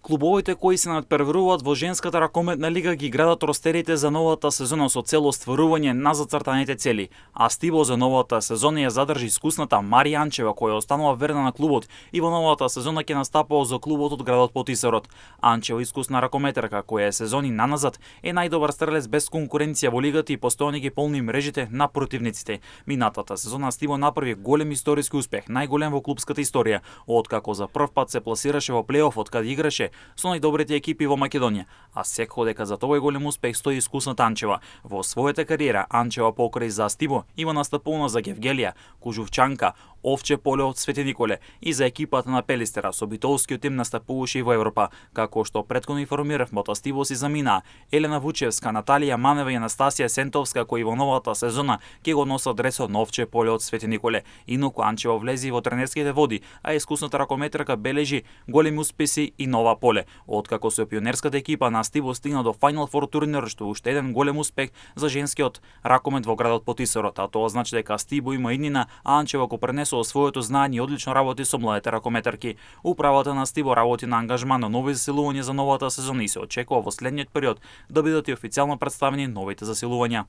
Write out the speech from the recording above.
Клубовите кои се надпреваруваат во женската ракометна лига ги градат ростерите за новата сезона со цел остварување на зацртаните цели, а стиво за новата сезона ја задржи искусната Марија Анчева, која останува верна на клубот и во новата сезона ќе настапува за клубот од градот Потисарот. Анчева, искусна ракометарка која е сезони наназад, е најдобар стрелец без конкуренција во лигата и постојано ги полни мрежите на противниците. Минатата сезона Стиво направи голем историски успех, најголем во клубската историја, откако за прв пат се пласираше во плейофот каде играше со најдобрите екипи во Македонија, а секако дека за овој голем успех стои искусната Анчева. Во својата кариера Анчева покрај за Стиво има настапувано за Гевгелија, Кужувчанка, Овче поле од Свети Николе и за екипата на Пелистера, со битолскиот тим настапуваше и во Европа. Како што претходно информиравме, од Стиво си замина Елена Вучевска, Наталија Манева и Анастасија Сентовска, кои во новата сезона ќе го носат дресот на Овче поле од Свети Николе. Инаку Анчева влези во тренерските води, а искусната ракометарка бележи големи успеси и нова поле. Откако со пионерската екипа на Стиво стигна до Final Four турнир, што уште еден голем успех за женскиот ракомет во градот Потисарот, а тоа значи дека Стиво има иднина, а Анчева го пренесува своето знаење и одлично работи со младите ракометарки. Управата на Стиво работи на ангажман на нови засилувања за новата сезона и се очекува во следниот период да бидат и официјално претставени новите засилувања.